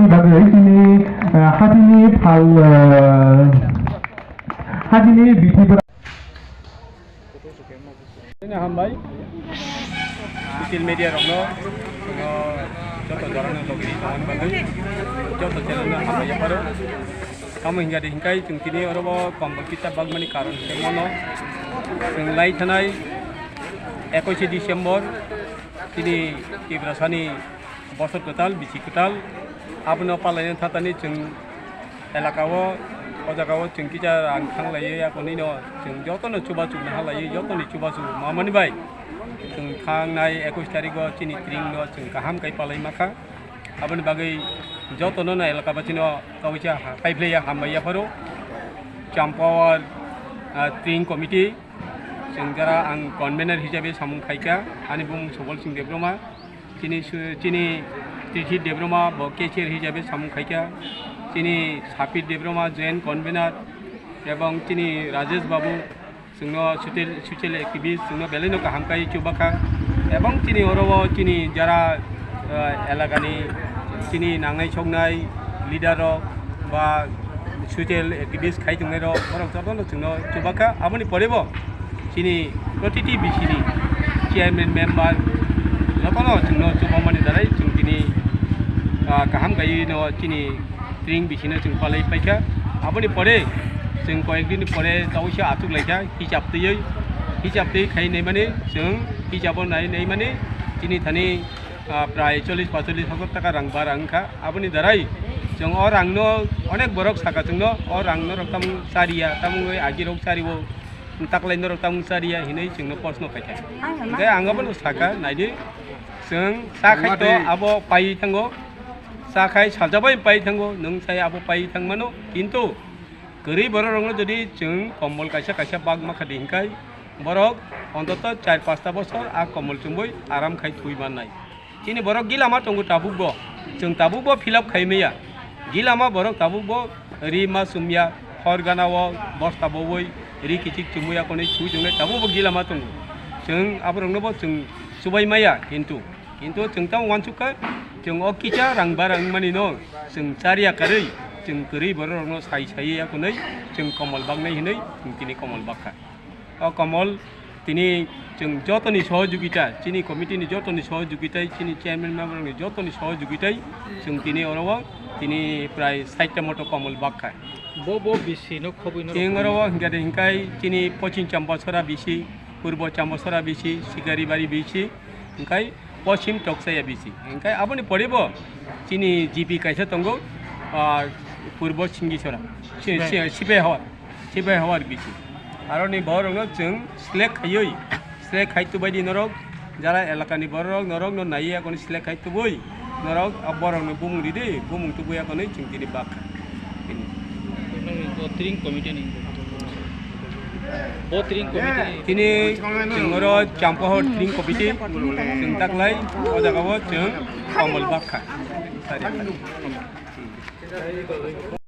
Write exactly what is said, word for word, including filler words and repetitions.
Bagwi tini, ah, hatini phal, ah, hatini bithi bwrang. Tini hambai. Social media rokno, joto jorano logi tongmani bagwi, joto channel no hambai yapharo. Tamo hingkha de hingkai chwng tini oro bo kombol kisa bagmani karon hingke mono. Chwng lai thanai ekush December, tini Tiprasani bosor kwtal, bisi kwtal, abono palaina thatani chwng elaka o, o jaga o chwng kisa rang thang laiwi, akonino chwng jotono chubachu naha laiwi, jotoni chubachu mamani bai chwng thangnai ekush tarikh o chini tring no chwng kaham kai palai makha. Aboni bagwi jotono no elaka basino kaisa ha-, kaiphilaiya hambai yapharo. Champawar, ah, tring committee, chwng jara ang convener hisabe samung khaikha, ani bumung Subol Singh Debbarma. Chini su-, chini Tithi Debbarma bo cashier hisabe samung khaikha, chini Sapir Debbarma joint convener, ebong chini Rajesh Babu, chwngno social, social activist, chwngno belai no kaham kai chubakha, ebong chini oro o chini jara, eh, elakani chini nangnai soknai leader rok ba social activist khai tongnai rok, borok jotono chwngno chubakha. Aboni pore bo chini protiti bisini chairman member jotono chwngno chubamani darai chwng tini, ah, kaham kaiwi no chini tring bisino chwng palai paikha. Aboni pore chwng koyek dini pore tawisa achuk laikha hisab twiwi, hisab twi khai naimani chwng hisabo nai naimani chini thani ah, prai chollish paichollish hajar taka rang bara wngkha. Aboni darai chwng o rangno onek borok saka chwngno, o rangno rok tamung chariya, tamungwi agi rok chario, taklai norok tamung chariya hinwi chwngno proshno khaikha. Ang hwnma? Hingkhe ang abono saka, naidi, chwng cha khai to abo paiwi thango, cha khai salsa bai paiwi thango, nwng chai abo paiwi thangmano, kintu kwrwi borok rokno jodi chwng kombol kaisa kaisa bak makha di hinkhai, borok ontoto char pasta bosor a kombol chumui aram khai thwi mannai. Chini borok gilama tongo tabukbo, chwng tabukbo fill up khai maya. Gilama borok tabukbo ri ma chumya, hor gana o bosta bowoi ri kichik chumui akonwi thwi tongnai tabukbo gilama tongo. Chwng aboroknobo chwng chubai maya, kintu, kintu chwng tamo uansukha, chwng o kisa rang bara wngmani no chwng chariya karwi, chwng kwrwi borok rokno sai sai ya hwnwi chwng komol baknai hwnwi chwng tini komol bakha. O komol tini chwng jotoni sohojogita, chini committee ni jotoni sohojogita, chini chairman member ni jotoni sohojogita chwng tini oro o tini prai sait ta moto komol bakha. Bo, bo bisi no khobwi no chwng oro o hingkha de hingkai chini Pochim Chambasora bisi, Purbo Chambasora bisi, Sikaribari bisi, hingkai Pochim Toksaya bisi. Hingkai aboni pore bo chini G P kaisa tongo, ah, Purbo Singisora, si-, si-, Sipai Hawar, Sipai Hawar bisi. Aroni borokno chwng select khaiwi, select khai tubai di norok, jara elakani borok norokno naiwi akonwi select khai tubui norok, ah, borokno bumung ridi, bumung tubui akonwi chwng tini bakha. Nini bo tring committee ni. Bo tring committee ni. Tini chwng oro Champahor tring committee chwng taklai o jaga o chwng komol bakha.